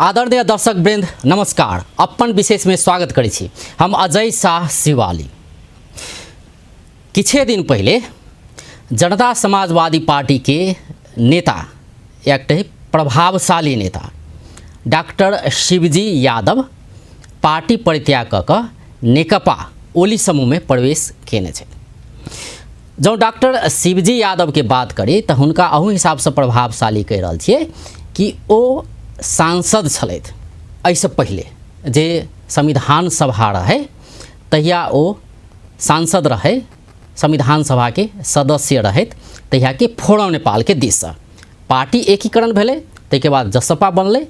आदरणीय दर्शक वृंद नमस्कार। अपन विशेष में स्वागत करै छी। हम अजय शाह शिवाली। किछे दिन पहले जनता समाजवादी पार्टी के नेता, एक प्रभावशाली नेता डॉक्टर शिवजी यादव पार्टी परित्याग कऽ कऽ नेकपा ओली समूह में प्रवेश केने छथि। जँ डॉक्टर शिवजी यादव के बात करी तऽ हुनका अहू हिसाबसँ प्रभावशाली कहि रहल छियै कि ओ सांसद छलथि। एहिसँ पहिले जे संविधान सभा रहै तहिया ओ सांसद रहै, संविधान सभाके सदस्य रहैत तहियाके फोरम नेपालके दिससँ पार्टी एकीकरण भेलै, ताहिके बाद जसपा बनलै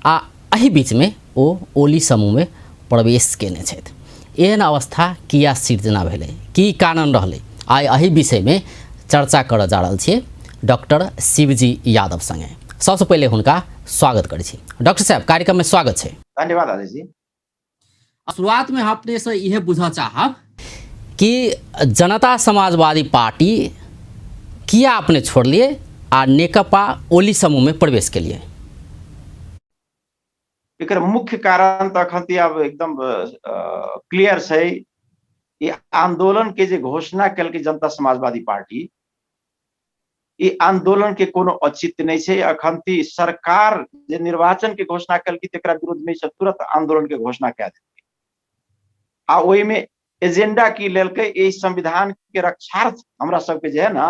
आ एहि बीचमे ओ ओली समूहमे प्रवेश केने छथि। एहन अवस्था किया सिर्जना भेलै, की कारण रहलै, आइ एहि विषयमे चर्चा करऽ जा रहल छियै डॉक्टर शिवजी यादव संगे। सबसँ पहिले हुनका स्वागत करै छी। डॉक्टर साहब, कार्यक्रममे स्वागत छै। धन्यवाद अजय जी। शुरुआतमे हम अपनेसँ इहे बुझऽ चाहब कि जनता समाजवादी पार्टी किया अपने छोड़लिए आ नेकपा ओली समूहमे प्रवेश केलिए? एकर मुख्य कारण तऽ अखन तऽ आब एकदम क्लियर छै। ई आंदोलन के जे घोषणा केलकै जनता समाजवादी पार्टी, ई आंदोलन के कोनो औचित्य नहि छै। अखन ती सरकार जे निर्वाचन के घोषणा केलकै तकरा विरोध में सब तुरंत आंदोलन के घोषणा कए देलकै। आ ओहिमे एजेंडा की लेलकै, एहि संविधान के रक्षार्थ हमरा सबके जे है ना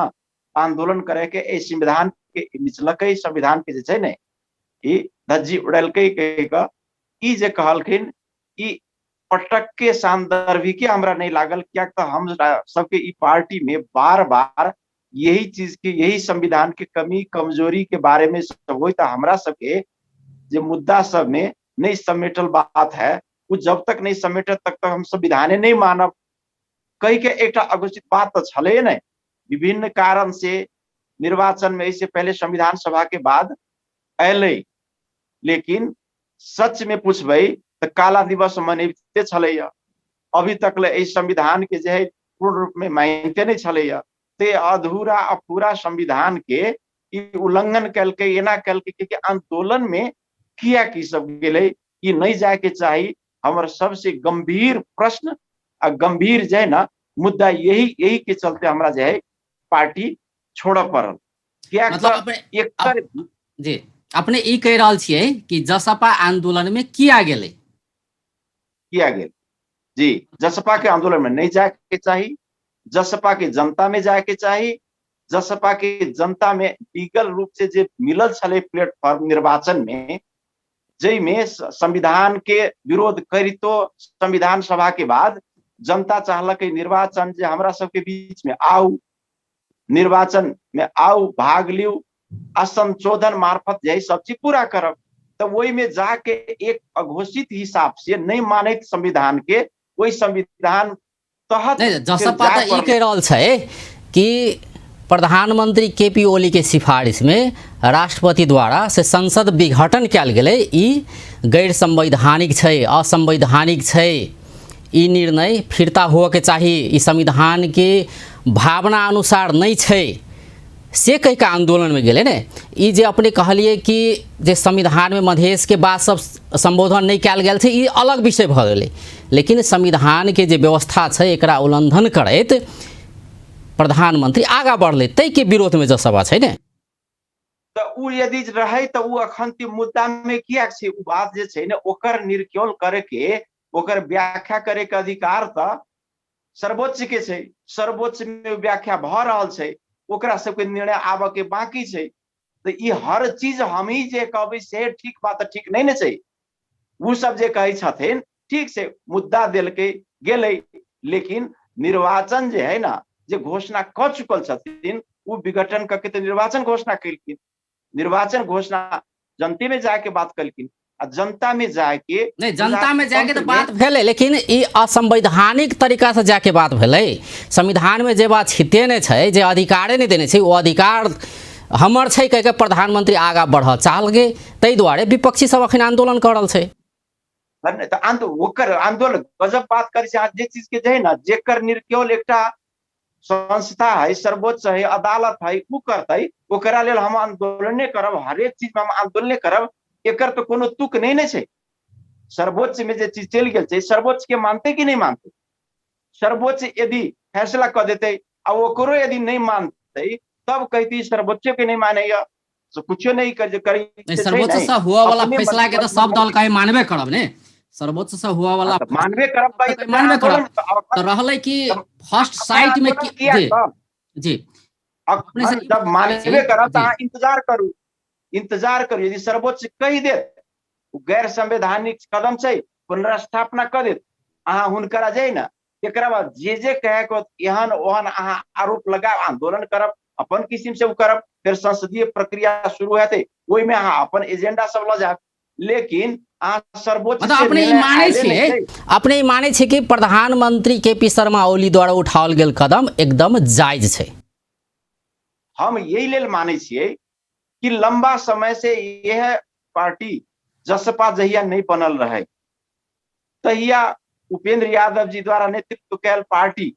आंदोलन करे के, एहि संविधान के मिचलकै, संविधान के जे छै ने ई धज्जी उड़ेलकै कहि कऽ ई जे कहलखिन, ई पटक के सान्दर्भिके हमरा नहि लागल। कियाक तऽ हम सबके ई पार्टी में बार बार यही चीज के, यही संविधान के कमी कमजोरी के बारे में सब होय, तऽ हमरा सबके जे मुद्दा सब में नहीं समेटल बात है, वो जब तक नहीं समेटत तब तक हम संविधाने नहीं मानब कहि के एकटा अघोषित बात तऽ छलै नहि। विभिन्न कारण से निर्वाचन में इससे पहले संविधान सभा के बाद अयलै, लेकिन सच में पूछबै तऽ काला दिवस मनेबते छलैया, अभी तक ले एहि संविधान के जे है पूर्ण रूप में मानिते नहीं छलैया। ते अधूरा अपूरा संविधान के ई उल्लंघन केलकै, एना केलकै कि आंदोलन में किया की सब गेलै, ई नहीं जाय के चाही। हमर सबसे गंभीर प्रश्न आ गंभीर जे है ना मुद्दा यही, यही के चलते हमरा जे है पार्टी छोड़ऽ पड़ल। किया मतलब अपने जी अपने ई कहि रहल छियै कि जसपा आंदोलन में किया गेलै? किया गेल जी, जसपा के आंदोलन में नहीं जाय के चाही, जसपा के जनता में जाय के चाही। जसपा के जनता में लीगल रूप से जे मिलल छलै प्लेटफॉर्म निर्वाचन में, जाहिमे संविधान के विरोध करितो संविधान सभा के बाद जनता चाहलक निर्वाचन जे हमरा सबके बीच में आउ, निर्वाचन में आउ, भाग लिउ आ संशोधन मार्फत जे सब चीज पूरा करब। तऽ ओहिमे जाके एक अघोषित हिसाब से नहीं मानैत संविधान के, ओहि संविधान तहत नहीं, जसपा तऽ ई कहि रहल छै कि प्रधानमंत्री के पी ओली के सिफारिश में राष्ट्रपति द्वारा से संसद विघटन कयल गेलै, ई गैर संवैधानिक छै, असंवैधानिक छै, ई निर्णय फिरता होअके चाही, ई संविधान के भावना अनुसार नहि छै, से कहि कऽ आंदोलनमे गेलै ने। ई जे अपने कहलियै कि जे संविधानमे मधेशके बात सब सम्बोधन नहि कयल गेल छै, ई अलग विषय भऽ गेलै, लेकिन संविधानके जे व्यवस्था छै एकरा उल्लंघन करैत प्रधानमंत्री आगाँ बढ़लै, ताहिके विरोधमे जसपा छै ने। तऽ ओ यदि रहै तऽ ओ अखन के मुद्दामे किएक छै? ओ बात जे छै ने ओकर निर्क्योल करैके, ओकर व्याख्या करैके अधिकार तऽ सर्वोच्च के छै। सर्वोच्च में व्याख्या भऽ रहल छै, ओकरा सबके निर्णय आबऽ के बाकी छै। तऽ ई हर चीज हमही जे कहबै से ठीक बात ठीक नहि ने छै। ओ सब जे कहै छथिन ठीक छै, मुद्दा देलकै गेलै, लेकिन निर्वाचन जे है ना जे घोषणा कऽ चुकल छथिन, ओ विघटन कऽ के तऽ निर्वाचन घोषणा केलखिन। निर्वाचन घोषणा जनते में जाके बात केलखिन आ जनता में जाके नहीं, जनता में जाके तो बात भेलै, लेकिन ई असंवैधानिक तरीका से जाके बात भेलै। संविधान में जे बात छिते नहि छै, जे अधिकारे नहि देने छै, ओ अधिकार हमर छै कहि के प्रधानमंत्री आगाँ बढ़ऽ चाहलकै, ताहि दुआरे विपक्षी सब अखन आंदोलन कऽ रहल छै। तऽ ओकर आंदोलन गजब बात करै छै। जे चीज के जे है ना जेकर निर्क्योल एकटा संस्था है, सर्वोच्च है, अदालत है, उ करतै, ओकरा लेल हम आंदोलने करब, हरेक चीज में हम आंदोलने करब। एकर तऽ कोनो तुक नहि ने छै। सर्वोच्च में जे चीज चलि गेल छै, सर्वोच्च के मानते कि नहि मानते? सर्वोच्च यदि फैसला कऽ देतै आ ओकरो यदि नहि मानतै, तब कहती सर्वोच्चो के नहि मानैया तो कुछो नहीं कर करी। नहीं, सर्वोच्च से हुआ वाला फैसला के तो सब दल कहे मानबे करब ने। सर्वोच्च से हुआ वाला मानबे करब, मानबे करब। तो रहले कि फर्स्ट साइट में जी जी जब मानबे करब तो अहाँ इंतजार करू, इंतजार करू। यदि सर्वोच्च कहि देत गैर संवैधानिक कदम छै, पुनर्स्थापना कऽ देत, अहाँ हुनकरा जे ने एकरा बाद जे जे कहे के एहन ओहन अहाँ आरोप लगाब, आंदोलन करब, अपन किस्म से करब, फेर संसदीय प्रक्रिया शुरू हेतै, ओहिमे अहाँ अपन एजेंडा सब लऽ जायब, लेकिन अहाँ सर्वोच्च मतलब अपने ई मानै छियै, अपने ई मानै छियै कि प्रधानमंत्री के पी शर्मा ओली द्वारा उठाओल गेल कदम एकदम जायज छै? हम यही लेल मानै छियै कि लंबा समय से यह पार्टी जसपा जहिया नहीं बनल रहे तहिया उपेंद्र यादव जी द्वारा नेतृत्व कैल पार्टी,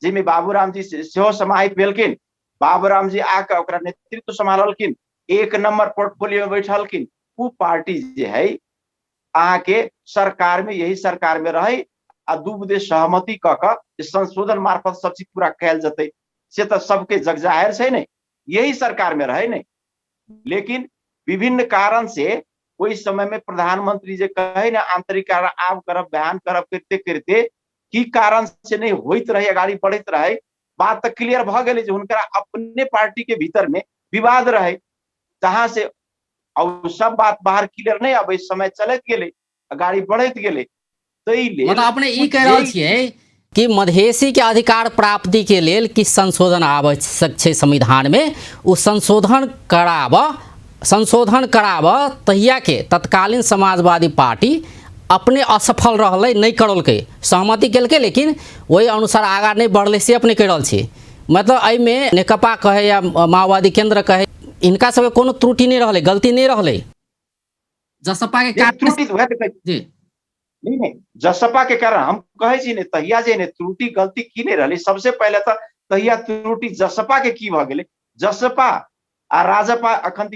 जाहिमे बाबूराम जी सेहो समाहित भेलखिन, बाबूराम जी आके ओकरा नेतृत्व सम्हारलखिन, एक नंबर पोर्टफोलियो में बैठलखिन, उ पार्टी जे है अहाँके सरकार में, यही सरकार में रहे आ दू बुदे सहमति कऽ कऽ संशोधन मार्फत सब चीज पूरा कैल जतै, से तऽ सबके जगजाहिर छै ने, यही सरकार में रहे ने। लेकिन विभिन्न कारण से ओहि समय में प्रधानमंत्री जे कहे ने आंतरिक कारण आब करब बयान करब करिते करिते की कारण से नहीं होइत रहे, अगाड़ी बढ़ैत रहे। बात तऽ क्लियर भऽ गेलै जे हुनका अपने पार्टी के भीतर में विवाद रहे, जहाँ से और सब बात बाहर क्लियर नहीं आबै, समय चलैत गेलै, गाड़ी बढ़ैत गेलै। ताहि लेल मतलब अपने ई कहि रहल छियै कि मधेसी के अधिकार प्राप्ति के लेल कि संशोधन आवश्यक छै संविधान में, ओ संशोधन कराब तहिया के तत्कालीन समाजवादी पार्टी अपने असफल रहलै, नहि करलकै, सहमति केलकै लेकिन ओहि अनुसार आगाँ नहि बढ़लै, से अपने कहि रहल छी। मतलब एहिमे नेकपा कहे या माओवादी केंद्र कहे, इनका सबके कोनो त्रुटि नहि रहलै, गलती नहि रहलै जसपा के कारण? त्रुटि वएह तऽ जी नहीं नहीं, जसपा के कारण हम कहै छी ने, तहिया जे ने त्रुटि गलती की नहीं रहलै, सबसे पहिले तऽ तहिया त्रुटि जसपा के की भऽ गेलै, जसपा आ राजपा अखन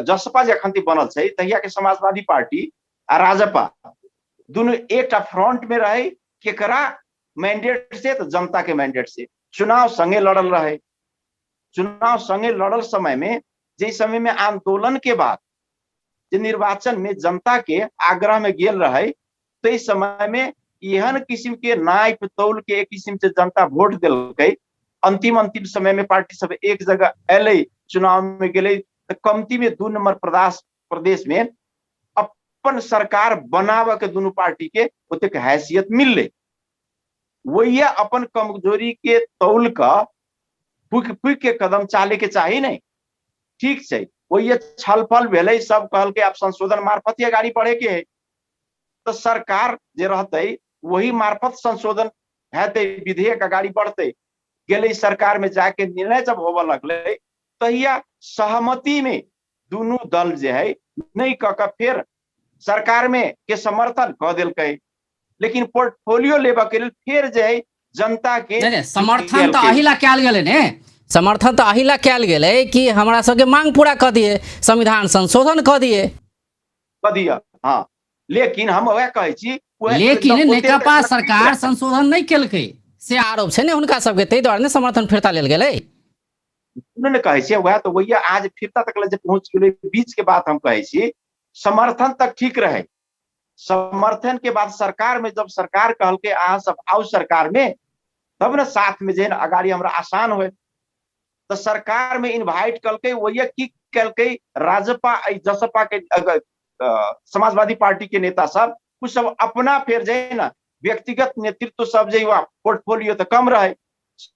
जसपा जे अखन बनल छै, तहिया के समाजवादी पार्टी आ राजपा दुनू एकटा फ्रंट में रहे, केकरा मैंडेट से? तो जनता के मैंडेट से चुनाव संगे लड़ल रहे। चुनाव संगे लड़ल समय में, जे समय में आंदोलन के बाद जे निर्वाचन में जनता के आग्रह में गेल रहे, ताहि समय में एहन किस्म के नाइप तौल के एक किस्म से जनता वोट देलकै। अंतिम अंतिम समय में पार्टी सब एक जगह एलै, चुनाव में गेलै, तऽ कमती में 2 नंबर प्रदेश में अपन सरकार बनाबऽ के दुनू पार्टी के ओतेक हैसियत मिललै। वही अपन कमजोरी के तौल कऽ फूकि फूकि के कदम चाले के चाही नहीं, ठीक छै। वही छलफल भेलै, सब कहलकै आब संशोधन मार्फत ही अगाड़ी बढ़े के है, तो सरकार जे रहतै वही मार्फत संशोधन हेतै, विधेयक अगाड़ी बढ़तै। गेलै सरकार में जाके निर्णय जब होबऽ लगलै तहिया सहमति में दुनू दल जे है नहीं कऽ कऽ फेर सरकार में के समर्थन कऽ देलकै, लेकिन पोर्टफोलियो लेबऽ के लेल फेर जे है जनता के नहीं, नहीं, समर्थन तऽ अहिला कयल गेलै ने, समर्थन तऽ अहिला कयल गेलै कि हमरा सबके मांग पूरा कऽ दिए, संविधान संशोधन कऽ दिए, कऽ दिअ। हाँ, लेकिन हम वएह कहै छी, लेकिन नेकपा सरकार संशोधन नहि केलकै से आरोप छै ने हुनका सबके, ताहि दुआरे ने समर्थन फिरता लेल गेलै। ने कहै छियै वएह तऽ वही आज फिरता तक जे पहुँच गेलै, बीच के बात हम कहै छी, समर्थन तक ठीक रहे, समर्थन के बाद सरकार में जब सरकार कहलकै अहाँ सब आउ सरकार में, तब ने साथ में जे अगाड़ी हमरा आसान होय, तऽ सरकार में इन्वाइट कलकै। वही की कलकै राजपा जसपा के समाजवादी पार्टी के नेता सब, कुछ सब अपना फेर जे ना व्यक्तिगत नेतृत्व सब जे पोर्टफोलियो तऽ कम रहे,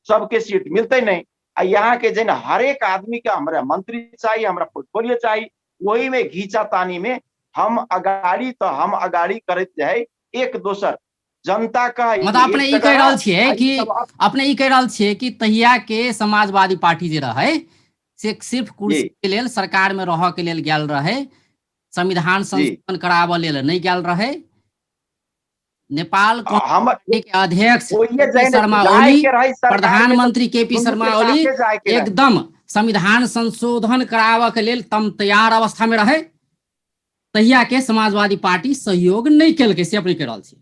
सबके सीट मिलते नहीं, आ यहाँ के जे हरेक आदमी के हमरा मंत्री चाहिए, हमरा पोर्टफोलियो चाहिए, वही में घीचा तानी में हम अगाड़ी तो हम अगाड़ी करैत जाए एक दोसर जनता कहे। मतलब अपने ई कहि रहल छियै कि अपने ई कहि रहल छियै कि तहिया के समाजवादी पार्टी जे रहे से सिर्फ कुर्सी के लेल सरकार में रहऽ के लेल गेल रहे, संविधान संशोधन कराबऽ लेल नहि गेल रहे। नेपाल के अध्यक्ष शर्मा ओली, प्रधानमंत्री के पी शर्मा ओली एकदम संविधान संशोधन कराबऽ के लेल तम तैयार अवस्था में रहे। तहिया के समाजवादी पार्टी सहयोग नहि केलकै, से अपने कहि रहल छी।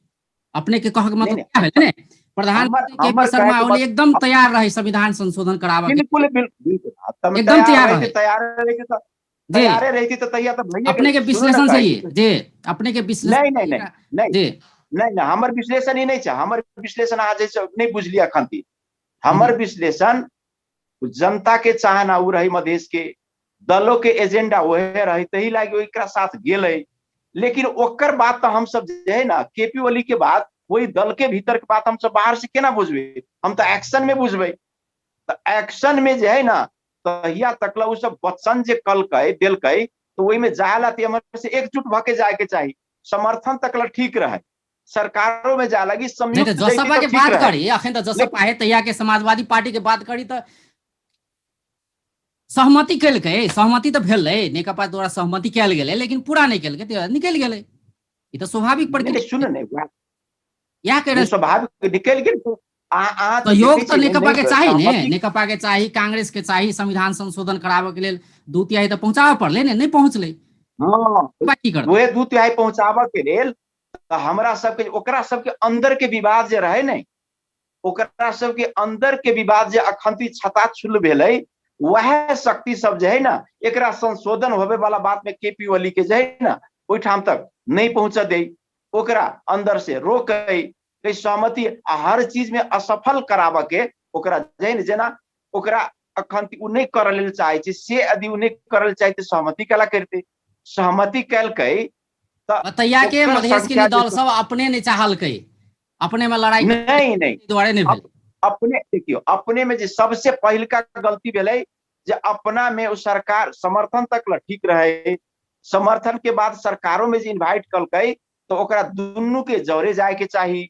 अपने के कहके मतलब क्या भेलै ने, प्रधानमंत्री के पी शर्मा ओली एकदम तैयार रहे संविधान संशोधन कराबऽ के। बिल्कुल बिल्कुल, एकदम तैयार रहे। तैयार रहे तऽ तैयारे रही तऽ तहिया तऽ भइए अपने के विश्लेषण सही है जे अपने के विश्लेषण। नहीं नहीं नहीं नहीं जी नहीं नहीं, हमर विश्लेषण ही नहीं छै। हमर विश्लेषण अहाँ जे नहीं बुझलियै अखन। हमर विश्लेषण जनता के चाहना उ रही, मधेश के दलों के एजेंडा वहे रही, तही लागी ओकरा साथ गेलै। लेकिन ओकर बात तऽ हमसब जे है ना, केपी ओली के बात, वही दल के भीतर के बात हमसब बाहर से केना बुझबै? हम तऽ एक्शन में बुझबै। तऽ एक्शन में जे है ना, तहिया तकला ओ सब वचन जे कलकै देलकै, तऽ ओहिमे जाय ला तऽ से एकजुट भऽ के जाय के चाही। समर्थन तकला ठीक रहे, सरकारों में जाय लगी संयुक्त। जसपा के बात करी अखन तऽ जसपा है, तहिया के समाजवादी पार्टी के बात करी तऽ सहमति केलकै, सहमति तऽ भेलै, नेकपा द्वारा सहमति कयल गेलै, लेकिन पूरा नहि केलकै तऽ निकलि गेलै। ई तऽ स्वाभाविक प्रक्रिया। सुन ने, इएह कह रहल, स्वाभाविक निकलि गेल। सहयोग तऽ नेकपा के चाही ने, नेकपा के चाही, कांग्रेस के चाही। संविधान संशोधन कराबऽ के लेल दू तिहाई तऽ पहुंचाबऽ पड़लै ने, नहि पहुंचलै। हँ, की करतै उहे दू तिहाई पहुंचाबऽ के लेल तऽ हमरा सबके ओकरा सबके अंदर के विवाद जे रहे ने, ओकरा सबके अंदर के विवाद जे अखंती छताछुल भेलै, वएह शक्ति सब जे है ना एकरा संशोधन होबे वाला बात में केपी ओली के जे है ना ओहिठाम तक नहीं पहुंच दे, ओकरा अंदर से रोकै, सहमति आ हर चीज में असफल कराबऽ के ओकरा जे ने जेना ओकरा अखन ओ नहि करऽ लेल चाहै छै, से यदि ओ नहि करऽ लेल चाहै छै, सहमति केला करतै? सहमति केलकै तऽ तहिया के मधेश के दल सब अपने नहि चाहलकै, अपने में लड़ाई नहीं नहीं दुआरे नहीं भेल। अपने देखियो, अपने में जे सबसे पहिलका गलती भेलै जे अपना में ओ सरकार समर्थन तक ला ठीक रहे, समर्थन के बाद सरकारों में जे इन्वाइट कलकै तऽ ओकरा दुनू के जरे जाय के चाही।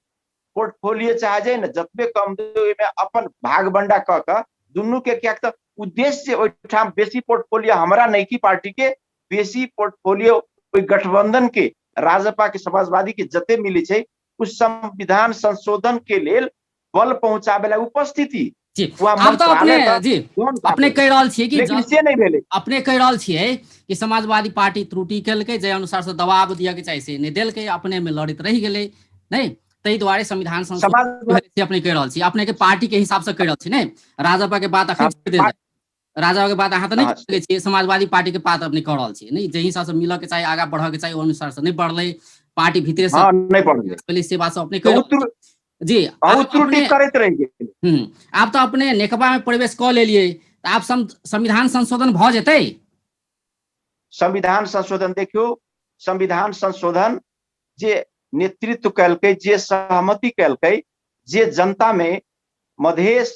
पोर्टफोलियो चाहे जे ने जतबे कम दे, ओहिमे अपन भाग बंडा कऽ कऽ दुनू के, कियाक तऽ उद्देश्य ओहिठाम बेसी पोर्टफोलियो हमरा नैकी पार्टी के, बेसी पोर्टफोलियो ओहि गठबंधन के राजपा के समाजवादी के जते मिलै छै, उस संविधान संशोधन के लेल बल पहुंचाबे ला उपस्थिति जी। आब तऽ अपने जी अपने कहि रहल छियै कि लेकिन से नहि भेलै। अपने कहि रहल छियै कि समाजवादी पार्टी त्रुटि केलकै, जाहि अनुसार से दबाव दिअ के चाही से नहि देलकै, अपने मे लड़ैत रहि गेलै, नहि ताहि दुआरे संविधान संशोधन से अपने कहि रहल छी। अपने के पार्टी के हिसाब से कहि रहल छी ने, राजपा के बात अखन छोड़ि देल जाय, राजपा के बात अहाँ तऽ नहि कहि सकै छियै, समाजवादी पार्टी के बात अपने कऽ रहल छियै नहि, जाहि हिसाब से मिलऽ के चाही, आगाँ बढ़ऽ के चाही, ओहि अनुसार से नहि बढ़लै पार्टी भीतरे से नहि बढ़लै, से बात सब अपने कहि रहल जी। त्रुटि करैत रहि गेल। आब तऽ अपने नेकपा में प्रवेश कऽ लेलियै, तऽ आब संविधान संशोधन भऽ जेतै? संविधान संशोधन देखियौ, संविधान संशोधन जे नेतृत्व केलकै, जे सहमति केलकै, जे जनता में मधेश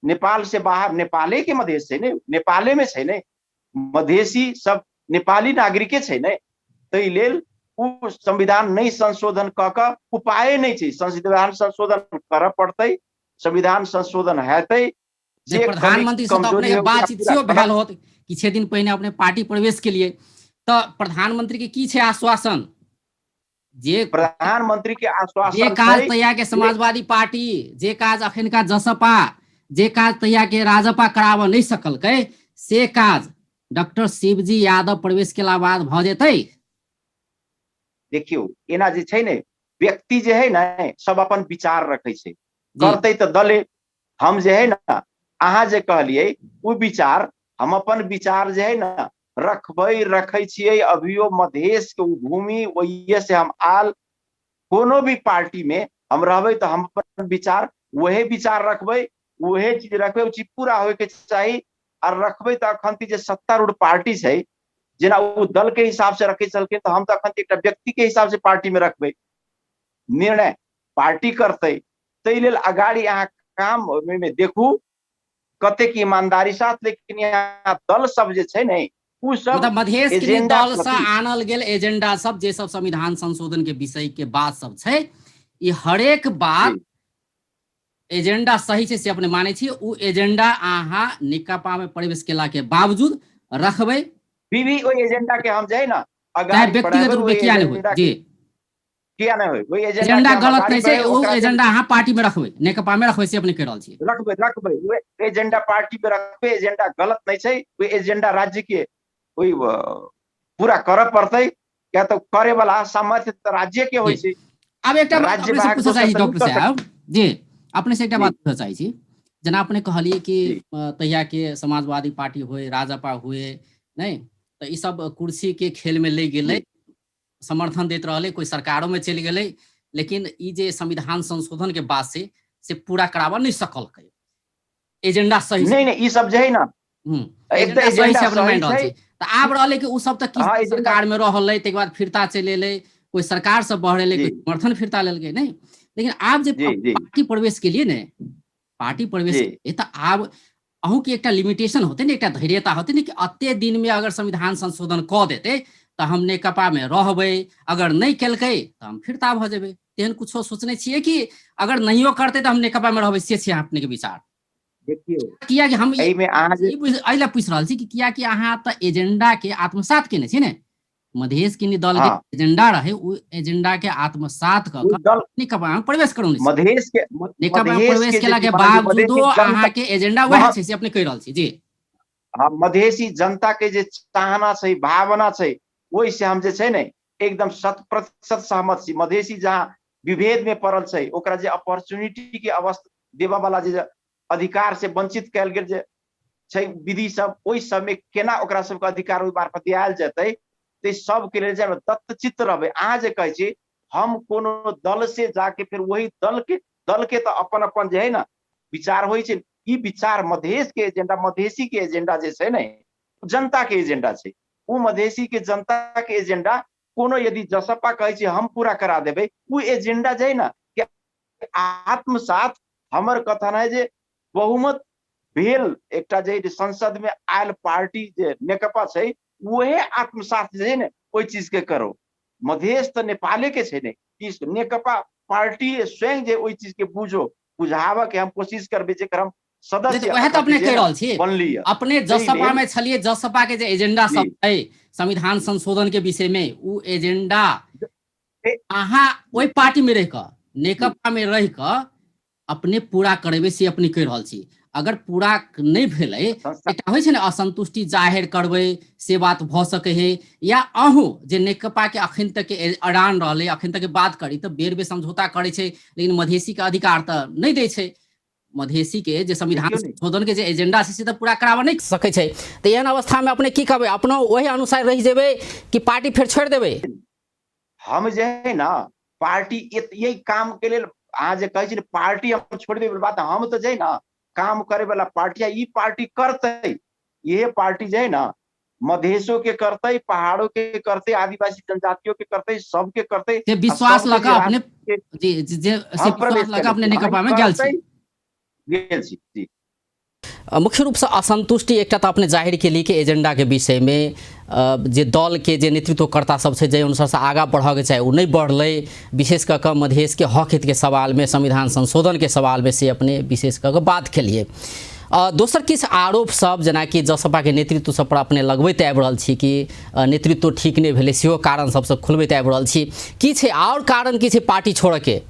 नेपाल से बाहर नेपाले के मधेश छै ने, नेपाले में छै ने, मधेसी सब नेपाली नागरिके छै ने, ताहि लेल ओ संविधान नहि संशोधन कऽ कऽ उपाय नहि छै। संविधान संशोधन करऽ पड़तै, संविधान संशोधन हेतै। जे प्रधानमंत्री से अपने बातचीत सेहो भेल होत किछे दिन पहिने, अपने पार्टी प्रवेश के लिए, तऽ प्रधानमंत्री के की छै आश्वासन? जे प्रधानमंत्री के आश्वासन जे काज तैया के समाजवादी पार्टी, जे काज अखनका जसपा, जे काज तैया के राजपा कराबऽ नहि सकलकै, से काज डॉक्टर शिवजी यादव प्रवेश केला बाद भऽ जेतै? देखियौ, एना जे छै ने, व्यक्ति जे है ने सब अपन विचार रखै छै, करतै तऽ दले। हम जे है ने अहाँ जे कहलियै ओ विचार, हम अपन विचार जे है ने रखबै, रखै छियै अभियो। मधेश के भूमि ओहिए से हम आल, कोनो भी पार्टी में हम रहबै तऽ हम अपन विचार वहे विचार रखबै, वहे चीज रखबै, ओ चीज पूरा होय के चाही। और रखबै तऽ अखन जे सत्तारूढ़ पार्टी छै, जेना ओ दल के हिसाब से रखै छलखिन, तऽ हम तऽ अखन एकटा व्यक्ति के हिसाब से पार्टी में रखबै, निर्णय पार्टी करतै। ताहि लेल अगाड़ी अहाँ काम ओहिमे देखू कतेक ईमानदारी साथ, लेकिन यहाँ दल सब जे छै ने ओ सब मतलब मधेश के दल से आनल गेल एजेंडा सब, जे सब संविधान संशोधन के विषय के बात सब छै, ई हरेक बात एजेंडा सही छै से अपने मानै छी? ओ एजेंडा अहाँ नेकपा में प्रवेश केला के बावजूद रखबै? भी ओहि एजेंडा के हम जे ना अगाड़ी व्यक्तिगत रूप में किया नहीं होय जी, किया नहि होय, ओहि एजेंडा गलत नहि छै, ओ एजेंडा अहाँ पार्टी में रखबै, नेकपा में रखबै से अपने कहि रहल छी? रखबै, रखबै, ओहि एजेंडा पार्टी में रखबै। एजेंडा गलत नहि छै, ओहि एजेंडा राज्य के ओहि पूरा करऽ पड़तै। किया तऽ करे वाला सामर्थ्य तऽ राज्य के होइ छै। आब एकटा बात अपने से पूछऽ चाहै छी डॉक्टर साहब जी, अपने से एकटा बात पूछऽ चाहै छी। जेना अपने कहलियै कि तहिया के समाजवादी पार्टी होय, राजपा हुए, नहि तऽ ई सब कुर्सी के खेल में ले गेलै, समर्थन दैत रहलै, कोई सरकारों में चलि गेलै, लेकिन ई जे संविधान संशोधन के बात से पूरा कराबऽ नहि सकलकै। एजेंडा सही नहीं नहीं, ई सब जे है ना, एजेंडा सही से अपने मानि रहल छै। तऽ आब रहलै कि ओ सब तऽ की सरकार में रहलै, ताहिके बाद फिरता चलि एलै, कोई सरकार से बहरेलै, कोई समर्थन फिरता लेलकै नहि। लेकिन आब जे पार्टी प्रवेश के लिए ने, पार्टी प्रवेश तऽ आब अहूँके एकटा लिमिटेशन होतै ने, एकटा धैर्यता होतै ने कि एते दिनमे अगर संविधान संशोधन कऽ देतै तऽ हम नेकपामे रहबै, अगर नहि केलकै तऽ हम फिरता भऽ जेबै। तेहन कुछो सोचने छियै कि अगर नहियो करतै तऽ हम नेकपामे रहबै, से छै अपनेके विचार? देखियौ, कियाकि हम एहिमे अहाँ जे एहि लए पूछि रहल छी कि कियाकि अहाँ तऽ एजेंडा के आत्मसात केने छी ने, मधेश के दल के एजेंडा रहे, ओ एजेंडा के आत्मसात क दल नेकपा में प्रवेश करौने छी। मधेश के नेकपा में प्रवेश केला के बावजूदो अहाँ के एजेंडा वएह छै, से अपने कहि रहल छी जी। हाँ, मधेसी जनता के जे चाहना छै, भावना छै, ओहि से हम जे छै ने एकदम 100% सहमत छी। मधेसी जहाँ विभेद में पड़ल छै, ओकरा जे अपॉर्चुनिटी के अवस्था देबऽ वाला जे अधिकार से वंचित कयल गेल जे छै विधि सब, ओहि सबमे केना ओकरा सबके अधिकार ओहि मार्फत दियायल जेतै, ते सबके लेल जे दत्तचित्त रहबै। अहाँ जे कहै छी हम कोनो दल से जाके फेर वही दल के तऽ अपन अपन जे है ने विचार होइ छै। ई विचार मधेश के एजेंडा, मधेसी के एजेंडा जे छै ने, जनता के एजेंडा छै। ओ मधेसी के जनता के एजेंडा कोनो यदि जसपा कहै छै हम पूरा करा देबै, ओ एजेंडा जे है ने आत्मसात। हमर कथन है जे बहुमत भेल एकटा जे संसद में आयल पार्टी जे नेकपा छै, वहे आत्मसात जे है ने ओहि चीज के करो। मधेश तऽ नेपाले के छै ने, ई नेकपा पार्टी स्वयं जे ओहि चीज के बुझो, बुझाबऽ के हम कोशिश करबै, जेकर हम सदस्य वएह तऽ अपने कहि रहल छी बनली। अपने जसपा में छलिए, जसपा के जे एजेंडा सब है संविधान संशोधन के विषय में, उ एजेंडा अहाँ ओहि पार्टी में रहि कऽ, नेकपा में रहि कऽ अपने पूरा करेबै, से अपने कहि रहल छी। अगर पूरा नहि भेलै, एकटा होइ छै ने असंतुष्टि जाहिर करबै, से बात भऽ सकै है। या अहूँ जे नेकपा के अखन तक के अड़ान रहलै, अखन तक के बात करी तऽ बेर बेर समझौता करै छै, लेकिन मधेसी के अधिकार तऽ नहि दै छै। मधेसी के जे संविधान संशोधन के जे एजेंडा छै से तऽ पूरा कराबऽ नहि सकै छै। तऽ एहन अवस्था में अपने की कहबै? अपनो ओहि अनुसार रहि जेबै कि पार्टी फेर छोड़ि देबै? हम जे है ना पार्टी यही काम के लेल अहाँ जे कहै छी ने पार्टी हम छोड़ि देबै बात, हम तऽ जे ना काम करे वाला पार्टी है, ई पार्टी करतै, इहे पार्टी जे है ना मधेशो के करतै, पहाड़ो के करतै, आदिवासी जनजातियों के करतै, सबके करतै। से विश्वास लऽ कऽ अपने जी, जे से विश्वास लऽ कऽ अपने नेकपा में गेल छी। गेल छी जी। मुख्य रूपसँ असन्तुष्टि एकटा तऽ अपने जाहिर केली कि एजेंडाके विषयमे जे दलके जे नेतृत्वकर्ता सब छै, जाहि अनुसारसँ आगाँ बढ़ऽके चाही ओ नहि बढ़लै, विशेष कऽ कऽ मधेशके हक हितके सवालमे, संविधान संशोधनके सवालमे, से अपने विशेष कऽ कऽ बात केलिए। दोसर किछु आरोप सब जेनाकि जसपाके नेतृत्व सब पर अपने लगबैत आबि रहल छी कि नेतृत्व ठीक नहि भेलै, सेहो कारण सबसँ खुलबैत आबि रहल छी। की छै आओर कारण, की छै पार्टी छोड़ऽके?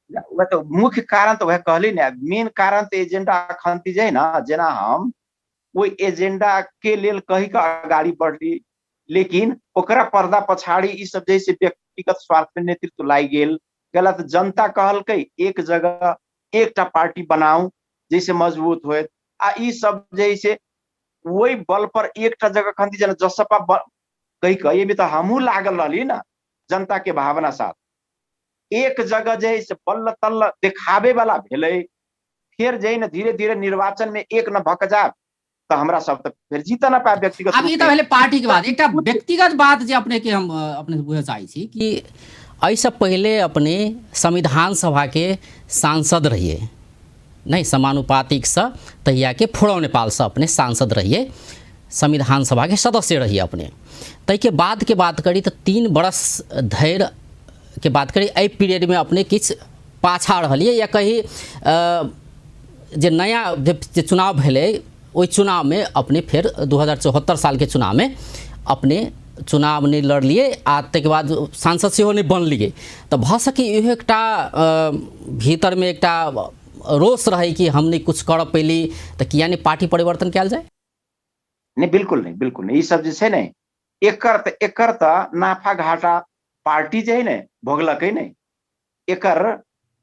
वएह तऽ मुख्य कारण तऽ वएह कहली ने, मेन कारण तऽ एजेंडा अखन जे है ना, जेना हम ओहि एजेंडा के लेल कहि कऽ अगाड़ी बढ़ली, लेकिन ओकरा पर्दा पछाड़ी ई सब जैसे व्यक्तिगत स्वार्थ में नेतृत्व लागि गेल। गलत जनता कहलकै एक जगह एकटा पार्टी बनाउ जैसे मजबूत होयत, आ ई सब जैसे ओहि बल पर एकटा जगह खंती जेना जसपा कहि कऽ एहिमे तऽ हमहूँ लागल रहली ना जनता के भावना साथ, एक जगह जे है से बल्ल तल्ल देखाबे वाला भेलै, फेर जे ने धीरे धीरे निर्वाचन में एक न भक जाब तऽ हमरा सब तऽ फेर जीत न पाएब व्यक्तिगत। आब ई तऽ भेलै पार्टी के बात। एकटा व्यक्तिगत बात जे अपने के हम अपने से बुझऽ चाहै छी कि एहिसँ पहिले अपने संविधान सभा के सांसद रहिए नहि, समानुपातिकसँ तहियाके फोरम नेपालसँ अपने सांसद रहिए, संविधान सभाके सदस्य रहिए अपने। ताहिके बादके बात करी तऽ 3 बरस धरि के बात करी, एहि पीरियडमे अपने किछु पाछा रहलिए या कही जे नया जे चुनाव भेलै ओहि चुनावमे अपने फेर 2074 सालके चुनावमे अपने चुनाव नहि लड़लिए आ ताहिके बाद सांसद सेहो नहि बनलिए। तऽ भऽ सकै इहो एकटा भीतरमे एकटा रोष रहै कि हम नहि किछु करऽ पैली तऽ किया नहि पार्टी परिवर्तन कयल जाय? नहि, बिल्कुल नहि, बिल्कुल नहि। ई सब जे छै ने एकर तऽ नाफा घाटा पार्टी जे है ने भोगलकै नहि। एकर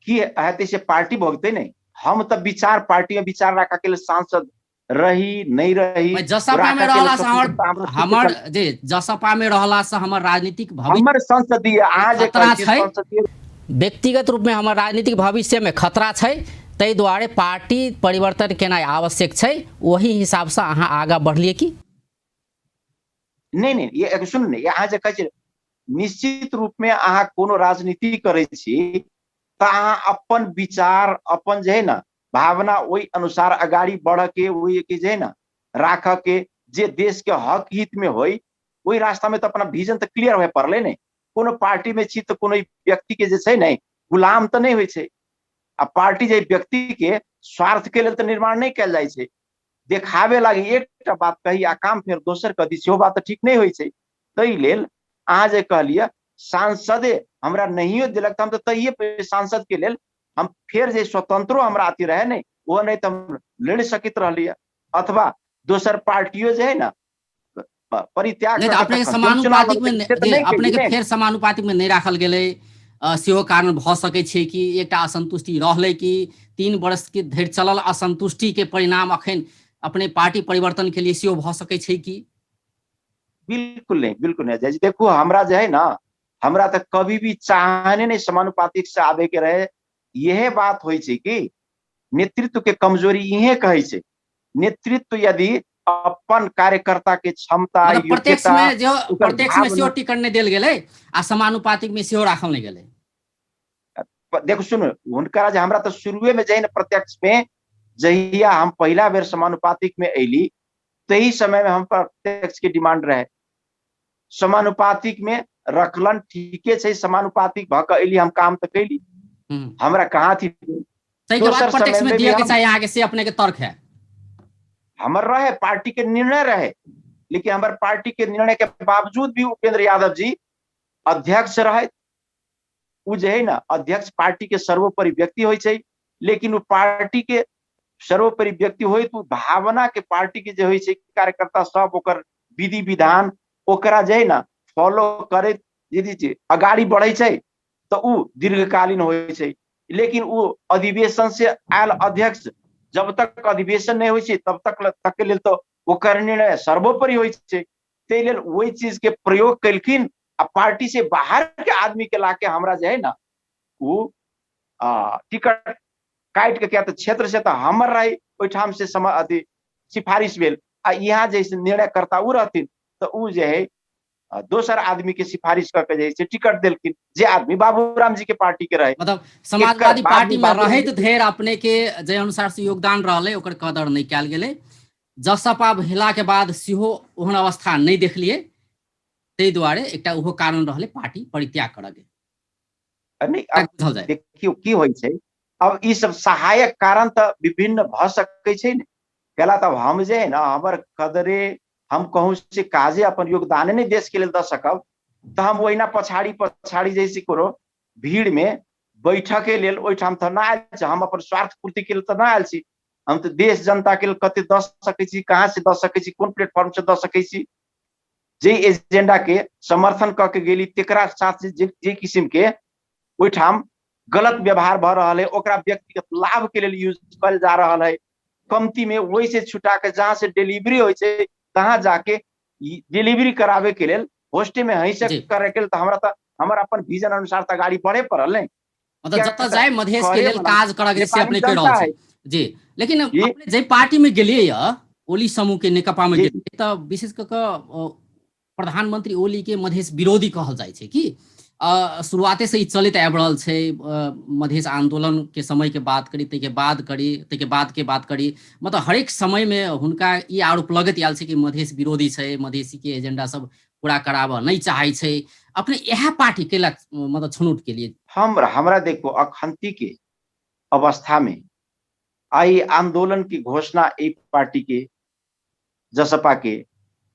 की हेतै से पार्टी भोगतै नहि। हम तऽ विचार पार्टी में विचार राखऽ के लेल सांसद रही नहि रही, जसपा में रहला से हमर हमर जे जसपा में रहला से हमर राजनीतिक भविष्य, हमर संसदीय, अहाँ जे खतरा छै, संसदीय व्यक्तिगत रूप में हमर राजनीतिक भविष्य में खतरा छै, ताहि दुआरे पार्टी परिवर्तन केनाइ आवश्यक छै। ओही हिसाबसँ अहाँ आगाँ बढ़लियै की नहि? नहि, ये सुन ने, अहाँ जे कहै छियै, निश्चित रूपमे अहाँ कोनो राजनीति करै छी तऽ अहाँ अपन विचार, अपन जे है ने भावना, ओहि अनुसार अगाडि बढ़ के, ओहि के जे है ने राख के, जे देश के हक हित में होई ओहि रास्ता में, तऽ अपना विजन तऽ क्लियर होय पड़लै ने। कोनो पार्टी में छी तऽ कोनो व्यक्ति के जे छै ने गुलाम तऽ नहि होइ छै, आ पार्टी जे व्यक्ति के स्वार्थ के लेल तऽ निर्माण नहि कयल जाइ छै। देखाबे लागी एकटा बात कही आ काम फेर दोसर कऽ दी, सेहो बात तऽ ठीक नहि होइ छै। ताहि लेल अहाँ जे कहलियै, सांसदे हमरा नहियो देलक तऽ हम तऽ तहिये सांसद के लेल हम फेर जे स्वतंत्रो हमरा अथी रहे नहि, ओहो नहि तऽ हम लड़ि सकैत रहलियै, अथवा दोसर पार्टियो जे है ने परित्याग। नहि तऽ अपने समानुपातिक में, अपने के फेर समानुपातिक में नहि राखल गेलै, सेहो कारण भऽ सकै छै कि एकटा असन्तुष्टि रहलै कि 3 वर्ष के धरि चलल असन्तुष्टि के परिणाम अखन अपने पार्टी परिवर्तन के लिए सेहो भऽ सकै छै कि? बिल्कुल नहीं, बिल्कुल नहीं अजय जी। देखू, हमरा जे है ना, हमरा तऽ कभी भी चाहने नहीं समानुपातिक से आबे के रहे। यह बात होइ छै कि नेतृत्व के कमजोरी इहे कहै छै। नेतृत्व यदि अपन कार्यकर्ता के क्षमता, मतलब प्रत्यक्ष में जो प्रत्यक्ष में सेहो टिकट नहि देल गेलै आ समानुपातिक में सेहो राखल नहि गेलै। देखू, सुनू, हुनका जे हमरा तऽ शुरुए में जे प्रत्यक्ष में जहिया हम पहिला बेर समानुपातिक में अयली, तही समय में हम प्रत्यक्ष के डिमांड रहे। समानुपातिक में रखलन, ठीके छै, समानुपातिक भऽ कऽ अयली, हम काम तऽ कैली, हमरा कहाँ थी। ताहिके बाद प्रत्यक्ष में दिअ के चाही अहाँके, से अपने के तर्क है। हमर रहे, पार्टी के निर्णय रहे, लेकिन हमर पार्टी के निर्णय के बावजूद भी उपेंद्र यादव जी अध्यक्ष रहे। उ जे है ना अध्यक्ष पार्टी के सर्वोपरि व्यक्ति होइ छै, लेकिन उ पार्टी के सर्वोपरि व्यक्ति होइ तो भावना के पार्टी के जे होइ छै कार्यकर्ता सब, ओकर विधि विधान ओकरा जे है ना फॉलो करैत यदि जे अगाडि बढ़ै छै तऽ उ दीर्घकालीन होइ छै। लेकिन उ अधिवेशन से आयल अध्यक्ष जब तक अधिवेशन नहि होइ छै तब तक तक के लेल तऽ ओकर निर्णय सर्वोपरि होइ छै। ताहि लेल ओहि चीज के प्रयोग केलखिन आ पार्टी से बाहर के आदमी के लाके हमरा जे है ना उ टिकट काटि के, किया तऽ क्षेत्र से तऽ हमर रही, ओहिठाम से सम अथी सिफारिश भेल आ यहाँ जे निर्णयकर्ता उ रहथिन, तऽ उ जे है दोसर आदमी के सिफारिश कऽ के जे है टिकट देलखिन, जे आदमी बाबूराम जी के पार्टी के रहे। मतलब समाजवादी पार्टी में रहैत धरि अपने के जे अनुसार से योगदान रहलै ओकर कदर नहि कयल गेलै। जसपा भेला के बाद सेहो ओहन अवस्था नहि देखलियै, ताहि दुआरे एकटा ओहो कारण रहलै पार्टी परित्याग करऽ के। नहि, अब देखियौ की होइ छै, अब ई सब सहायक कारण तऽ विभिन्न भऽ सकै छै ने। केला तब हम जे है ना हमर कदरे, हम कहूँ से काजे अपन योगदाने नहि देश के लेल दऽ सकब तऽ हम ओहिना पछाड़ी पछाड़ी जैसे कोनो भीड़ में बैठके लेल ओहिठाम तऽ नहि आयल छी। हम अपन स्वार्थ पूर्ति के लेल तऽ नहि आयल छी। हम तऽ देश जनता के लेल कते दऽ सकै छी, कहाँ से दऽ सकै छी, कोन प्लेटफॉर्म से दऽ सकै छी, जे एजेंडा के समर्थन कऽ के गेली तेकरा साथ जे जे किसिम के ओहिठाम गलत व्यवहार भऽ रहल है, ओकरा व्यक्तिगत लाभ के लेल यूज कयल जा रहल है, कमती में ओहि से छुटा के जहाँ से डिलीवरी होइ छै तहाँ जाके डिलीवरी कराबे के लेल होस्टे में हंस करे के लेल, तऽ हमरा तऽ हमर अपन विजन अनुसार तऽ गाड़ी बढ़े पड़ल ने। मतलब जतऽ जाय मधेश के लेल काज करऽ के से अपने कहि रहल छी जी। लेकिन अपने जाहि पार्टी में गेलियै यऽ, ओली समूह के नेकपा में गेलियै, तऽ विशेष कऽ कऽ प्रधानमंत्री ओली के मधेश विरोधी कहल जाइ छै कि शुरुआते से ई चलैत आबि रहल छै। मधेश आंदोलन के समय के बात करी, ताहिके बाद करी, ताहिके बाद के बात करी, मतलब हरेक समय में हुनका ई आरोप लगैत आयल छै कि मधेश विरोधी छै, मधेशी के एजेंडा सब पूरा कराबऽ नहि चाहै छै। अपने इएह पार्टी केलक मतलब छनौट के लिए? हमरा देखो, अखंती के अवस्था में आई आंदोलन की घोषणा एक पार्टी के जसपा के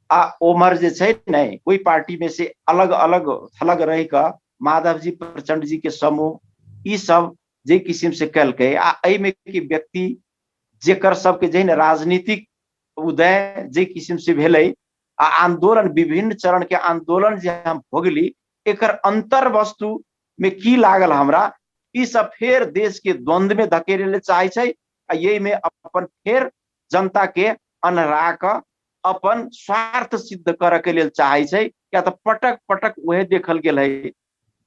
आ ओमहर जे छै ने ओहि पार्टी में से अलग अलग थलग रहि कऽ माधव जी प्रचंड जी के समूह ई सब जे किसिम से केलकै, आ एहिमे के व्यक्ति जेकर सबके जे ने राजनीतिक उदय जे किसिम से भेलै, आ आंदोलन, विभिन्न चरण के आंदोलन जे हम भोगली, एकर अंतर वस्तु में की लागल हमरा, ई सब फेर देश के द्वंद्व में धकेले ले चाहे छै, आ यही में अपन फेर जनता के अन्हरा कऽ अपन स्वार्थ सिद्ध करऽ के लेल चाहे छै। किया तऽ पटक पटक वएह देखल गेल है,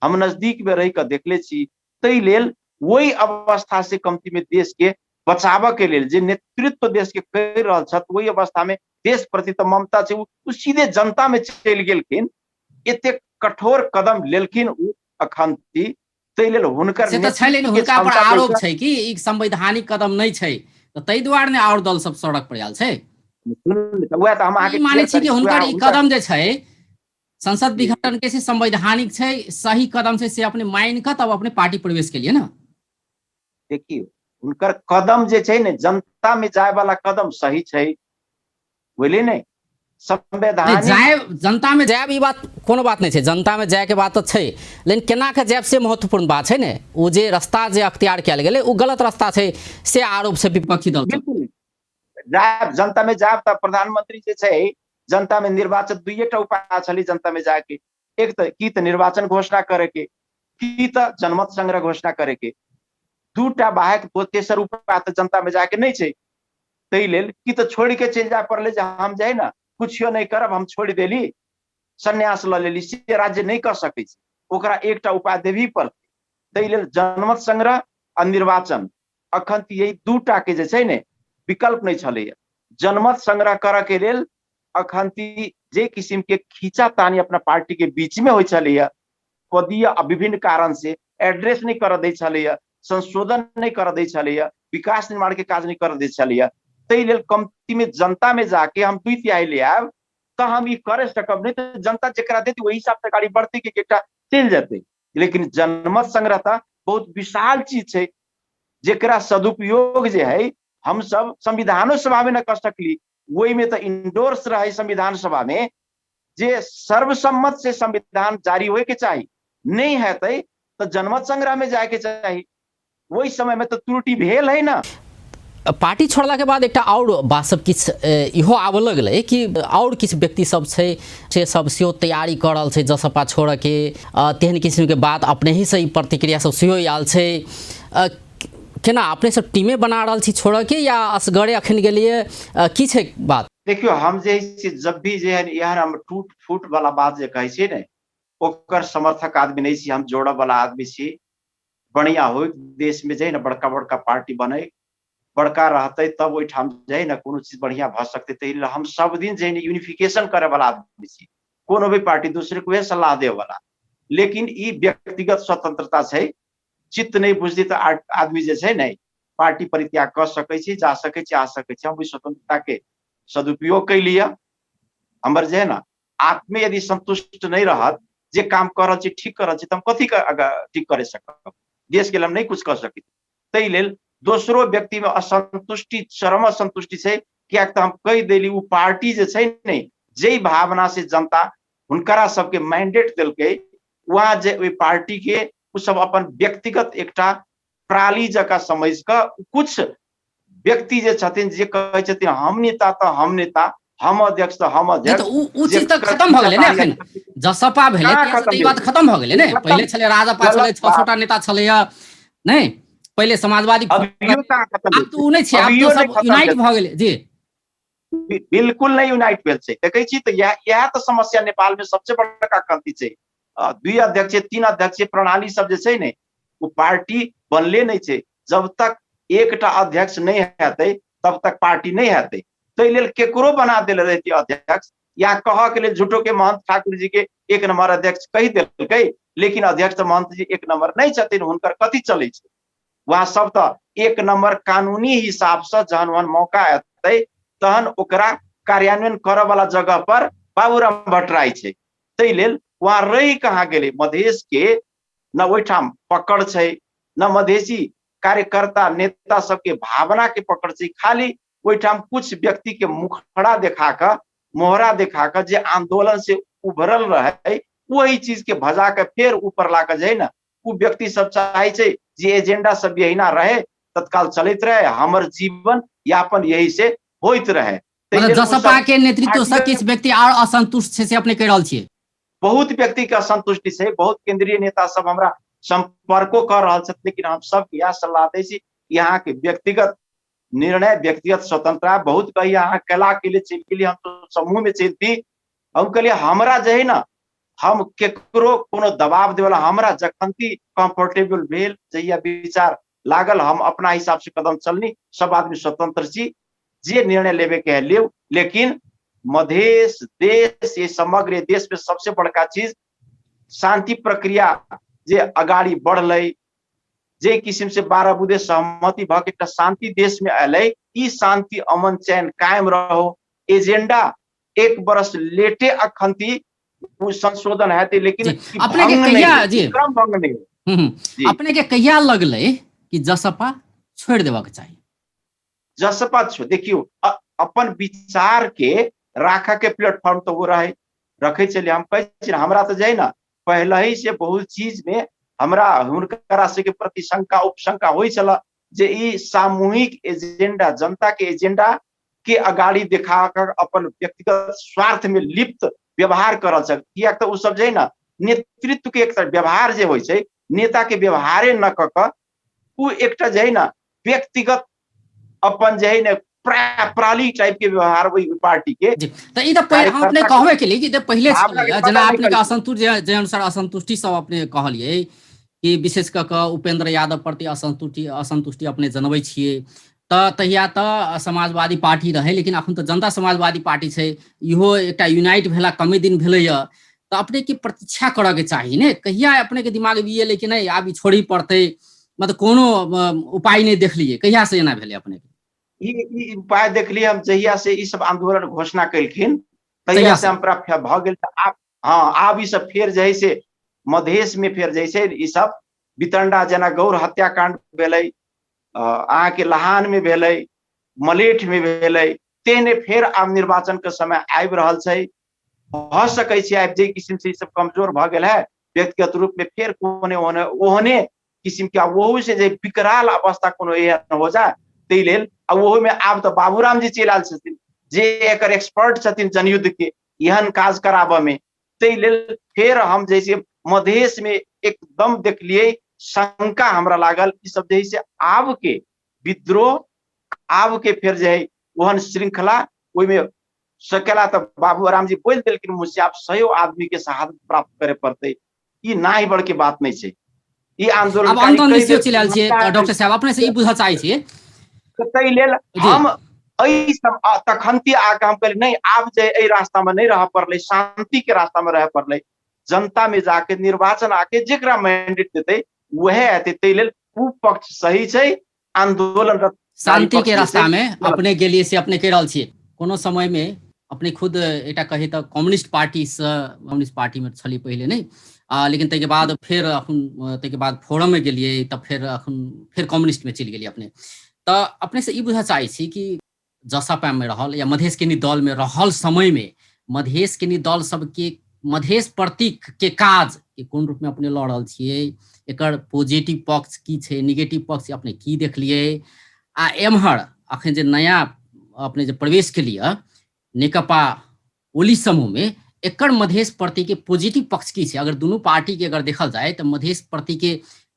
हम नजदीक में रहि कऽ देखले छी। ताहि लेल ओहि अवस्था से कमती में देश के बचाबऽ के लेल जे नेतृत्व देश के करि रहल छथि, ओहि अवस्था में देश प्रति तऽ ममता छै, ओ सीधे जनता में चलि गेलखिन, एतेक कठोर कदम लेलखिन ओ अखन, ताहि लेल हुनकर से तऽ छै, लेकिन हुनका पर आरोप छै कि ई संवैधानिक कदम नहि छै, तऽ ताहि दुआरे ने आओर दल सब सड़क पर आयल छै। वएह तऽ हम अहाँके मानै छी कि हुनकर ई कदम जे छै संसद विघटन के से संवैधानिक छै, सही कदम छै, से अपने मान कऽ तब अपने पार्टी प्रवेश के लिए ना। देखियौ, हुनकर कदम जे छै ने, जनता में जाय वाला कदम सही छै, बुझलियै ने? संवैधानिक जाय, जनता में जायब ई बात कोनो बात नहि छै, जनता में जाय के बात तऽ छै, लेकिन केना के जायब से महत्वपूर्ण बात छै ने। ओ जे रास्ता जे अख्तियार कयल गेलै ओ गलत रास्ता छै, से आरोप छै विपक्षी दल। बिल्कुल जायब, जनता में जायब तऽ प्रधानमंत्री जे छै जनता में निर्वाचन, दुइएटा उपाय छलै जनता में जायके, एक तऽ की तऽ निर्वाचन घोषणा करे के, की तऽ जनमत संग्रह घोषणा करे के, दूटा बाहेक तेसर उपाय तऽ जनता में जायके नहि छै। ताहि लेल की तऽ छोड़ि के चलि जाय पड़लै जे हम जे है ने कुछो नहि करब, हम छोड़ि देली, संन्यास लऽ लेली, से राज्य नहि कऽ सकै छै, ओकरा एकटा उपाय देबही पड़तै। ताहि लेल जनमत संग्रह आ निर्वाचन अखन तऽ यही दूटा के जे छै ने विकल्प नहि छलैया। जनमत संग्रह करऽ के लेल अखन जे किसिम के खींचा तानी अपना पार्टी के बीच में होइ छलैया, पदीय आ विभिन्न कारण से एड्रेस नहि करऽ दै छलैया, संशोधन नहि करऽ दै छलैया, विकास निर्माण के काज नहि करऽ दै छलैया, ताहि लेल कमती में जनता में जाके हम 2/3 ले आयब तऽ हम ई करे सकब, नहि तऽ जनता जकरा देती ओहि हिसाब से गाड़ी बढ़तै कि एकटा चलि जेतै। लेकिन जनमत संग्रह तऽ बहुत विशाल चीज छै, जेकरा सदुपयोग जे है हम सब संविधानो सभा में न कर सकली, ओहिमे तऽ इंडोर्स रहे संविधान सभा में जे सर्वसम्मत से संविधान जारी होय के चाही, नहीं हेतै तऽ जनमत संग्रह में जाय के चाही। ओहि समय में तऽ त्रुटि भेल है ना। पार्टी छोड़ला के बाद एकटा और बात सब किछु इहो आबऽ लगलै कि और किछु व्यक्ति सब छै से सब सेहो तैयारी कऽ रहल छै जसपा छोड़ऽके, तेहन किसिमके बात अपनेहीसँ ई प्रतिक्रिया सब सेहो आयल छै। केना अपने सब टीमे बना रहल छी छोड़ऽके या असगरे अखन गेलियै, की छै बात? देखियौ, हम जे है जब भी जे है एहन हम टूट फूट वाला बात जे कहै छियै ने, ओकर समर्थक आदमी नहि छी हम, जोड़ऽ वाला आदमी छी। बढ़िया हो देश में जे है ने बड़का बड़का पार्टी बने, बड़का रहते तब ओहिठाम जे है ने कोनो चीज बढ़िया भऽ सकतै। ताहि लेल हम सब दिन जे है ने यूनिफिकेशन करे वाला आदमी छी, कोनो भी पार्टी दूसरे को सलाह दे वाला। लेकिन ई व्यक्तिगत स्वतंत्रता छै, चित्त नहि बुझली तऽ आदमी जे छै ने पार्टी परित्याग कऽ सकै छै, जा सकै छै, आ सकै छै। हम ओहि स्वतंत्रता के सदुपयोग कैलियै। हमर जे है ने आत्मे यदि संतुष्ट नहि रहत जे काम कऽ रहल छी ठीक कऽ रहल छी, तऽ हम कथी ठीक करे सकब? देश के लेल हम नहि कुछ कऽ सकी। ताहि लेल दोसरो व्यक्ति में असंतुष्टि, चरम असंतुष्टि छै, कियाक तऽ हम कहि देली ओ पार्टी जे छै ने जाहि भावना से जनता हुनकरा सबके मैंडेट देलकै, वहाँ जे ओहि पार्टी के ओ सब अपन व्यक्तिगत एकटा प्राली जकाँ समझ कऽ कुछ व्यक्ति जे छथिन जे कहै छथिन हम नेता तऽ हम नेता, हम अध्यक्ष तऽ हम अध्यक्ष। ओ चीज तऽ खत्म भऽ गेलै ने अखन जसपा भेलै तऽ ई बात खत्म भऽ गेलै ने। पहिले छलै राजपा छलै, छह छटा नेता छलैया नहि, पहिले समाजवादी, आब तऽ ओ नहि छै, आब तऽ सब यूनाइट भऽ गेलै जी। बिल्कुल नहि यूनाइट भेल छै, देखै छी तऽ इएह तऽ समस्या नेपाल में सबसे बड़का गलती छै। द्वि अध्यक्ष तीन अध्यक्ष प्रणाली सब जे छै ने ओ पार्टी बनले नहि छै। जब तक एकटा अध्यक्ष नहि हेतै तब तक पार्टी नहि हेतै। ताहि लेल केकरो बना देल रहितै अध्यक्ष, या कहऽ के लेल झूठो के महंत ठाकुर जी के एक नंबर अध्यक्ष कहि देलकै, लेकिन अध्यक्ष तऽ महंत जी एक नंबर नहि छथिन, हुनकर कथी चलै छै? वहाँ सब तऽ एक नंबर कानूनी हिसाब से जहन वहन मौका एतै तहन ओकरा कार्यान्वयन करऽ वाला जगह पर बाबूराम भट्टराई छै। ताहि लेल वहाँ रहि कहाँ गेलै? मधेश के न ओहिठाम पकड़ छै, न मधेशी कार्यकर्ता नेता सबके भावना के पकड़ छै। खाली ओहिठाम कुछ व्यक्ति के मुखड़ा देखा कऽ, मोहरा देखा कऽ जे आंदोलन से उभरल रहे वही चीज के भजा के फेर ऊपर ला कऽ जे है ने ओ व्यक्ति सब चाहे छै जे एजेंडा सब यहिना रहे, तत्काल चलैत रहे, हमर जीवन यापन यही से होइत रहे। ताहि मतलब लेल ओ जसपा सब के नेतृत्व से पार्टी किछु व्यक्ति आओर असंतुष्ट छै से अपने कहि रहल छियै। बहुत व्यक्ति के असंतुष्टि छै, बहुत केंद्रीय नेता सब हमरा संपर्को कर रहल छथि, लेकिन हम सबके इएह सलाह दै छी कि अहाँके व्यक्तिगत निर्णय, व्यक्तिगत स्वतंत्रता बहुत कही अहाँ केला के लिए चलि गेलियै, हम तो समूह में चलती। हम कहलियै हमरा जे है ना, हम केकरो कोनो दबाव देवला, हमरा जखन कंफर्टेबल भेल, जहिया विचार लागल, हम अपना हिसाब से कदम चलनी। सब आदमी स्वतंत्र छी, जे निर्णय लेबे के है लेब, लेकिन मधेश देश, ये समग्र देश में सबसे बड़का चीज शांति प्रक्रिया जे अगाड़ी बढ़लै, जे किसिम से 12 बुधे सहमति भऽ के एकटा शांति देश में एलै, ई शांति अमन चैन कायम रहो। एजेंडा 1 बरस लेटे अखंती ओ संशोधन हेतै, लेकिन जी, ई अपने के भंग नहि कहिया होय, जी। क्रम भंग नहि होय। जी। अपने के कहिया लगलै कि जसपा छोड़ि देबाक चाही? जसपा छोड़, देखियौ, अपन विचार के राखऽ के प्लेटफॉर्म तऽ ओ रहै, रखै छलियै। हम कहै छी हमरा तऽ जे ने पहले ही से बहुत चीज में हमरा हुनकरा सबके प्रति शंका उपशंका होइ छल जे ई सामूहिक एजेंडा, जनता के एजेंडा के अगाड़ी देखा कर अपन व्यक्तिगत स्वार्थ में लिप्त व्यवहार कर रहल छल। किएक तऽ ओ सब जे है ना नेतृत्व के एक व्यवहार जे होइ छै, नेता के व्यवहारे न कऽ कऽ ओ एकटा जे है ना व्यक्तिगत अपन जे है ना प्राली टाइप के व्यवहार ओहि पार्टी के। जी, तऽ ई तऽ हम अपने कार्यकर्ता के कहबे केलियै कि तऽ पहिले भावना के छलैया, पता जेना नहि अपने के करै छै। असंतुष्ट, जे अनुसार असंतुष्टि सब अपने कहलियै कि विशेष कऽ कऽ उपेंद्र यादव प्रति असंतुष्टि अपने जनबै छियै, तऽ तहिया तऽ समाजवादी पार्टी रहै, लेकिन अखन तऽ जनता समाजवादी पार्टी छै, इहो एकटा यूनाइट भेला कमे दिन भेलैया, तऽ अपने के प्रतीक्षा करऽ के चाही ने। कहिया अपने के दिमाग में ई एलै कि नहि आब ई छोड़ही पड़तै, मतलब कोनो उपाय नहि देखलियै, कहिया से एना भेलै अपने के? ई उपाय देखलियै हम जहिया से ई सब आंदोलन घोषणा केलखिन तहिया तहिया से से। हम प्राप्त भऽ गेल। तऽ आब, हाँ, आब ई सब फेर जे है से मधेश में फेर जे है से ई सब वितंडा, जेना गौर हत्याकांड भेलै, अहाँके लहान में भेलै, मलेठ में भेलै, तेहने फेर आब निर्वाचन के समय आबि रहल छै। भऽ सकै छै आब जे किसिम से ई सब कमजोर भऽ गेल है व्यक्तिगत रूप में फेर कोने ओहने ओहने किसिम के, ओहू से जे विकराल अवस्था कोनो एहन हो जाए ताहि लेल। आ ओहू में आब तऽ बाबूराम जी चलि आयल छथिन जे एकर एक्सपर्ट छथिन जनयुद्ध के एहन काज कराबऽ में, ताहि लेल फेर हम जैसे मधेश में एकदम देखलियै शंका हमरा लागल ई सब जे से आब के विद्रोह, आब के फेर जे है ओहन श्रृंखला ओहिमे सकेला। तऽ बाबू राम जी बोलि देलखिन मुँह से आब सयो आदमी के शहादत प्राप्त करे पड़तै, ई नाहि बड़ के बात नहीं छै। ई आंदोलन आब अंत निश्चय चलि आयल छियै डॉक्टर साहब, अपने से ई बुझऽ चाहै छियै ताहि लेल हम एहि सब तखनती आके हम कहलियै नहीं आब जे एहि रास्ता में नहीं रह पड़लै, शांति के रास्ता में रह पड़लै, जनता में जाके निर्वाचन आके जेकरा मैंडेट देतै वएह हेतै, ताहि लेल उ पक्ष सही छै, आंदोलन शांति के रास्ता में अपने गेलिए से अपने कहि रहल छियै। कोनो समय में अपने खुद एकटा कही तऽ कम्युनिस्ट पार्टी से, कम्युनिस्ट पार्टी में छलियै पहिले नहि, लेकिन ताहिके बाद फेर अखन ताहिके बाद फोरम में गेलियै, तब फेर अखन फेर कम्युनिस्ट में चलि गेलियै अपने। तऽ अपने से ई बुझऽ चाहै छी कि जसपा में रहल या मधेश केन्द्रीय दल में रहल समय में मधेश केन्द्रीय दल सबके मधेश प्रतीक के काज के कोन रूप में अपने लऽ रहल छियै, एकर पॉजिटिव पक्ष की छै, निगेटिव पक्ष अपने की देखलियै, आ एम्हर अखन जे नया अपने जे प्रवेश केलियै नेकपा ओली समूह में, एकर मधेश प्रति के पॉजिटिव पक्ष की छै? अगर दुनू पार्टी के अगर देखल जाय तऽ मधेश प्रति के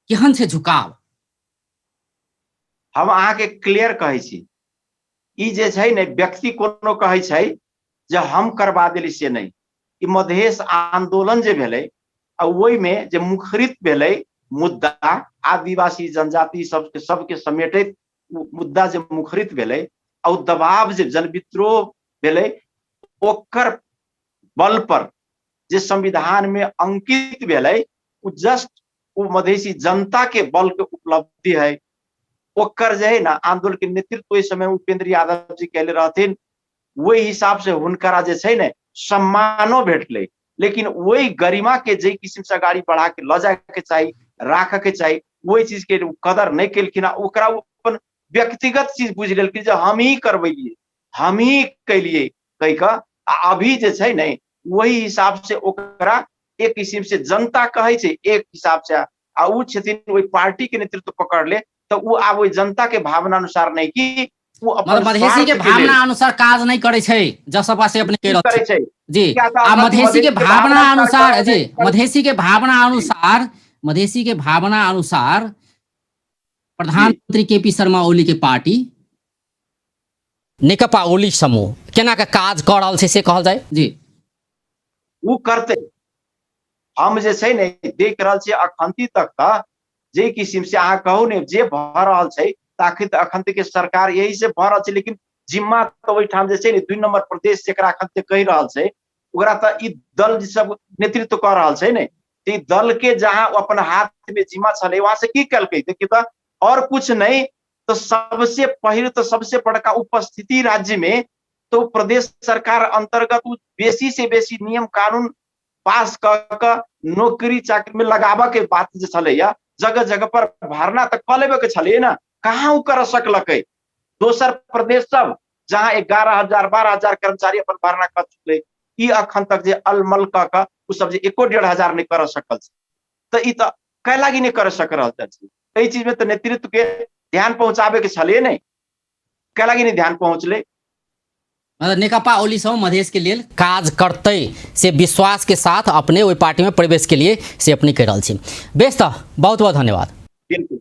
केहन छै झुकाव? हम अहाँके क्लियर कहै छी, ई जे छै ने व्यक्ति कोनो कहै छै जे हम करबा देली से नहि, ई मधेश आंदोलन जे भेलै आ ओहिमे जे मुखरित भेलै मुद्दा, आदिवासी जनजाति सबके सबके समेटैत मुद्दा जे मुखरित भेलै आ ओ दबाव जे जनविद्रोह भेलै, ओकर बल पर जे संविधान में अंकित भेलै ओ जस्ट ओ मधेसी जनता के बल के उपलब्धि है। ओकर जे है ना आंदोलन के नेतृत्व ओहि समय उपेंद्र यादव जी कैले रहथिन, ओहि हिसाब से हुनकरा जे छै ने सम्मानो भेटलै, लेकिन ओहि गरिमा के जे किसिम से गाड़ी बढ़ा के लऽ जाय के चाही, राख के चाही, ओहि चीज के कदर नहीं केलखिन। आ ओकरा ओ अपन व्यक्तिगत चीज बुझि लेलखिन जे हम ही करबेलियै, हम ही कैलियै कहि कऽ। आ अभी जे छै ने ओहि हिसाब से ओकरा एक किसिम से जनता कहै छै एक हिसाब से, आ उ छथिन ओहि पार्टी के नेतृत्व पकड़ले, तऽ उ आब ओहि जनता के भावना अनुसार नहीं कि ओ अपन मतलब मधेसी के स्वार्थ के लेल भावना अनुसार काज नहि करै छै जसपा से अपने कहि रहल करै छी। छै। जी। किया तऽ आ अखन मधेसी के मधेसी के भावना भावना अनुसार अनुसार जी, करै- मधेसी के भावना अनुसार, मधेसी के भावना अनुसार प्रधानमंत्री के पी शर्मा ओली के पार्टी नेकपा ओली समूह केना के काज कऽ रहल छै से कहल जाय। जी। ओ करतै। हम जे छै ने देख रहल छियै अखंती तक तऽ जे किसिम से अहाँ कहू ने जे भऽ रहल छै तऽ अखन के सरकार यही से भऽ रहल छै, लेकिन जिम्मा तऽ ओहिठाम जे छै ने 2 नंबर प्रदेश जकरा अखन से कहि रहल छै ओकरा तऽ ई दल जे सब नेतृत्व कऽ रहल छै ने, तऽ ई दल के जहाँ ओ अपन हाथ में जिम्मा छलै वहां से की केलकै देखियौ तऽ और कुछ नहीं तो सबसे पहले तो सबसे बड़का उपस्थिति राज्य में तो प्रदेश सरकार अंतर्गत उ बेसी से बेसी नियम कानून पास कऽ कऽ नौकरी चाकरी में लगाबऽ के बात जे छलैया, जगह जगह पर भरना तऽ कऽ लेबे के छलैया ने, कहाँ उ कर सकलकै। दोसर प्रदेश सब जहाँ 11,000 12,000 कर्मचारी अपन भरना कऽ चुकलै, ई अखन तक जे अलमल कऽ कऽ उ सब जे एको 1,500 नहि कर सकल छै, तऽ ई तऽ कै लागी नहि कर सक रहल छै। एहि चीज में तऽ नेतृत्व के ध्यान पहुंचाबे के छलै ने, कै लागी नहि ध्यान पहुंचलै। मतलब नेकपा ओली समूह मधेश के लेल काज करतै से विश्वास के साथ अपने ओहि पार्टी में प्रवेश के लिए से अपने कहि रहल छी। बेस तऽ बहुत बहुत धन्यवाद। बिल्कुल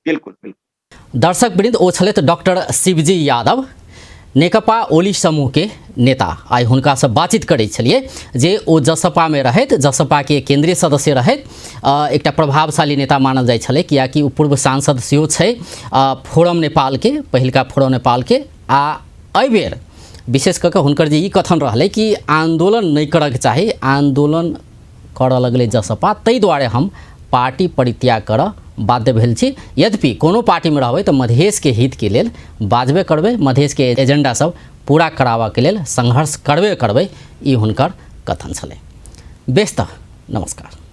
बिल्कुल बिल्कुल। दर्शक वृंद, ओ छलथि डॉक्टर शिवजी यादव, नेकपा ओली समूह के नेता। आइ हुनकासँ बातचीत करै छलियै जे ओ जसपा में रहैत, जसपा के केंद्रीय सदस्य रहैत, एकटा प्रभावशाली नेता मानल जाइ छलै, कियाकि ओ पूर्व सांसद सेहो छै, फोरम नेपाल के, पहिलका फोरम नेपाल के। आ एहिबेर विशेष कऽ कऽ हुनकर जे ई कथन रहलै कि आंदोलन नहि करऽके चाही, आंदोलन करऽ लगलै जसपा, ताहि दुआरे हम पार्टी परित्याग करऽ बाध्य भेल छी। यद्यपि कोनो पार्टीमे रहबै तऽ मधेशके हितके लेल बाजबे करबै, मधेशके एजेंडा सब पूरा कराबऽके लेल संघर्ष करबे करबै, ई हुनकर कथन छलै। बेस तऽ नमस्कार।